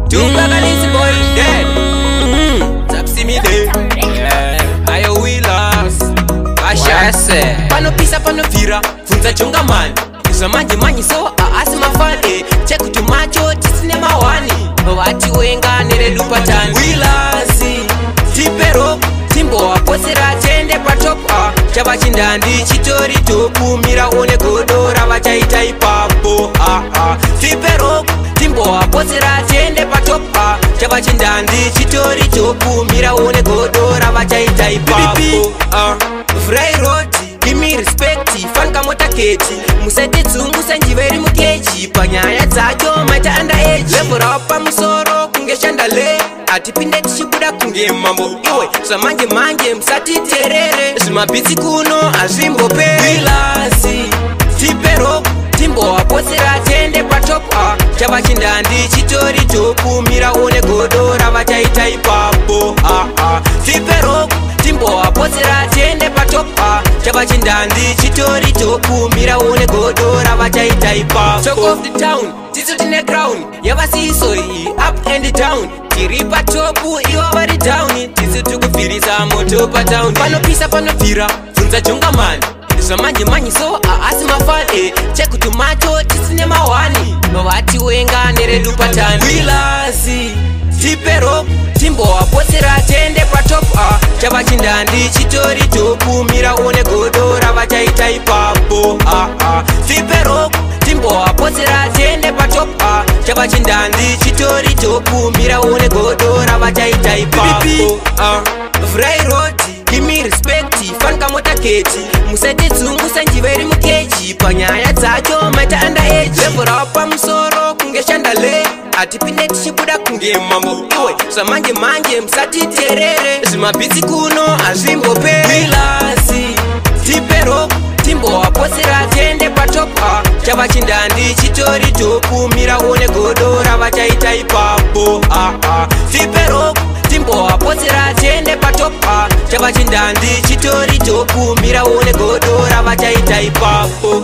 Tupakalisi boy dead. Tapsi me dead. Ayo wheelers. Ashase. Panopisa panobvira bvunza jonga mani. Zvamanje manje so haasi mafani. Chekuti macho tisine mawani. Vati wenga neredu patani. Wheelers. Tipe rope. Timbowapotsera tiende patop. Chava chindandi chitori tokumira one godo ravachaita ipapo. Tipe rope. Timbowapotsera tiende patop. Chava chindandi chitori tokumira one godo ravachaita ipapo. Vhurai road, give me respect, fanika mota keti. Musaite dzungu sanjiva iri mukeji. Panyaya dzacho maita under age. Level rava pamusoro kunge shandale. Hatipinde tichibuda kunge mambo iwe. Zvamanje manje musatiterere. Zvimabhitsi kuno hazvimboperi. Wheelers, tipe rope. Timbowapotsera tiende patop. Chava chindandi chitori tokumira one godo ravachaita ipapo. Tipe rope. Timbowapotsera tiende patop. Chava chindandi chitori tokumira one godo ravachaita ipapo. Talk of the town, tisu tine crown. Yavasiso iyi up and down. Tiri patop ivo vari down. Tisu tikubvirisa moto patown. Panopisa panobvira bvunza jonga mani. Zvamanje manje so haasi mafani. Chekuti macho tisine mawani. Vati wenga neredu patani. Wheelers, tipe rope. Timbowapotsera tiende patop. Chava chindandi chitori tokumira one godo ravachaita ipapo. Tipe rope. Timbowapotsera tiende patop. Chava chindandi chitori tokumira one godo ravachaita ipapo. Vhurai road, give me respect, fanika mota keti. Musaite dzungu sanjiva iri mukeji. Panyaya dzacho maita under age. Level rava pamusoro kunge shandale. Hatipinde tichibuda kunge mambo iwe. Zvamanje manje musatiterere. Zvimabhitsi kuno hazvimboperi. Wheelers, tipe rope. Timbowapotsera tiende patop. Chava chindandi chitori tokumira one godo ravachaita ipapo. Tipe rope. Timbowapotsera tiende patop. Chava chindandi chitori tokumira one godo ravachaita ipapo.